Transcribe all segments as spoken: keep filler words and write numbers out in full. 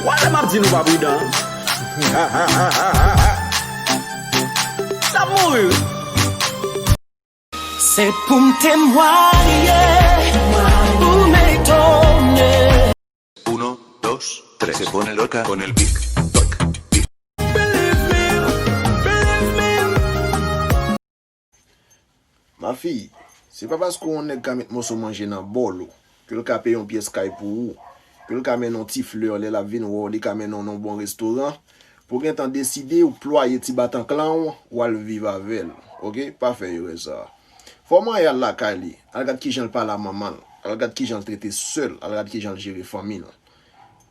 Wale m ap di nou pa pridan. N ap mouri wi. Se pou m te mwaye, ou m etone. Uno, dos, tres. Se pone loca con el tic, toc, tic. Believe me, believe me. Mafi, se pa paske yon nèg ka met moso manje nan bòl ou, ke l ka peye yon pyès kay pou ou, ke l ka mennen yon ti flè lè l ap vin wè w, li ka mennen w nan yon bon restoran, pou w gentan deside ou plwaye ti batanklan w, w al viv avè l. Oke? Pa fè erè sa a. Fò w mande al lakay li, al gad kijan l pale a manman l, al gad kijan l trete sè l, al gad kijan l jere fanmi l.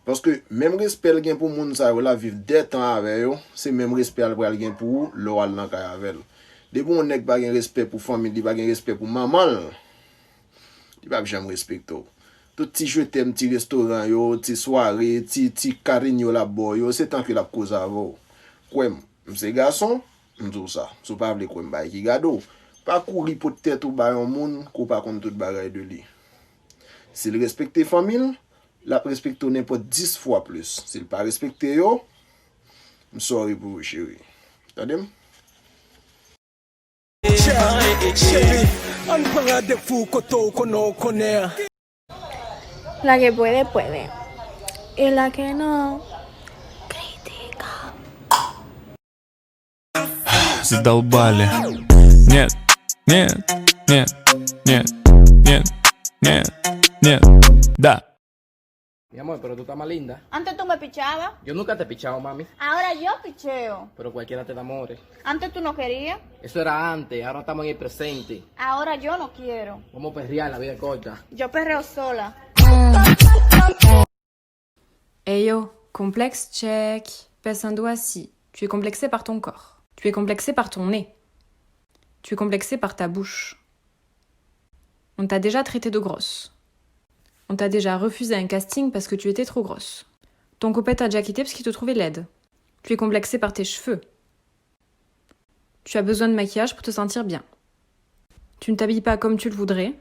Paske menm respè l gen pou moun sa yo l ap viv dètan avè yo, se menm respè a l pral gen pou ou lè w al nan kay avè l. Depi yon nèg pa gen respè pou fanmi l, li pa gen respè pou manman l, li p ap janm respekte w. Tout ti je t'aime, ti restoran yo, ti sware, ti, ti cariño l ap ba w yo, se tanke l ap koze avè w. Kwè m, m se gason, m di w sa. Si w pa vle kwè m, bay ki gade w. Pa kouri pot tèt ou ba yon moun ke w pa konn tout bagay de li. Si l respekte fanmi l, l ap respekte w nenpòt dis fwa plis. Si l pa respekte yo, m sorry pou ou, cheri. Tande m? Cheri, ann pran randevou kote w konnen w konnen an. La que puede, puede. Y la que no, critica. Se ta w pale. Nyèt, nyèt, nyèt, nyèt, nyèt, nyèt, nyèt, da. Mi amor, pero tú estás más linda. Antes tú me pichabas. Yo nunca te he pichado, mami. Ahora yo picheo. Pero cualquiera te da amores. Antes tú no querías. Eso era antes, ahora estamos en el presente. Ahora yo no quiero. Vamos a perrear, la vida es corta. Yo perreo sola. Ey yo, complexe check, pèse un doigt si. Tu es complexé par ton corps. Tu es complexé par ton nez. Tu es complexé par ta bouche. On t'a déjà traité de grosse. On t'a déjà refusé un casting parce que tu étais trop grosse. Ton copain t'a déjà quitté parce qu'il te trouvait laide. Tu es complexé par tes cheveux. Tu as besoin de maquillage pour te sentir bien. Tu ne t'habilles pas comme tu le voudrais,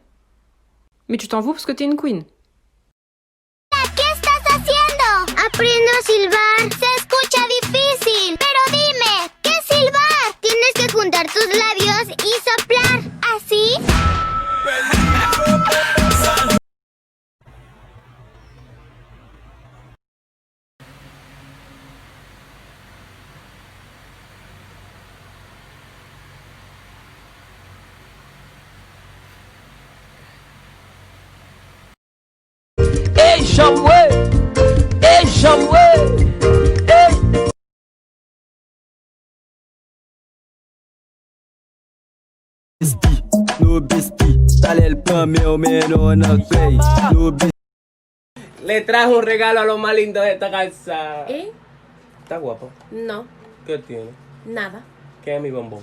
mais tu t'en fous parce que t'es une queen. ¿Qué estás haciendo? Aprendo a silbar. Se escucha difícil, pero dime, ¿qué es silbar? Tienes que juntar tus labios y soplar. ¿Así? Ey, janm we! Ey, janm we! Ey! Bestie, no bestie, talè l pran men w mennen w nan krèy. No bestie. Le traje un regalo a lo más lindo de esta casa. ¿Y? Está guapa. No. ¿Qué tiene? Nada. ¿Qué es mi bombón?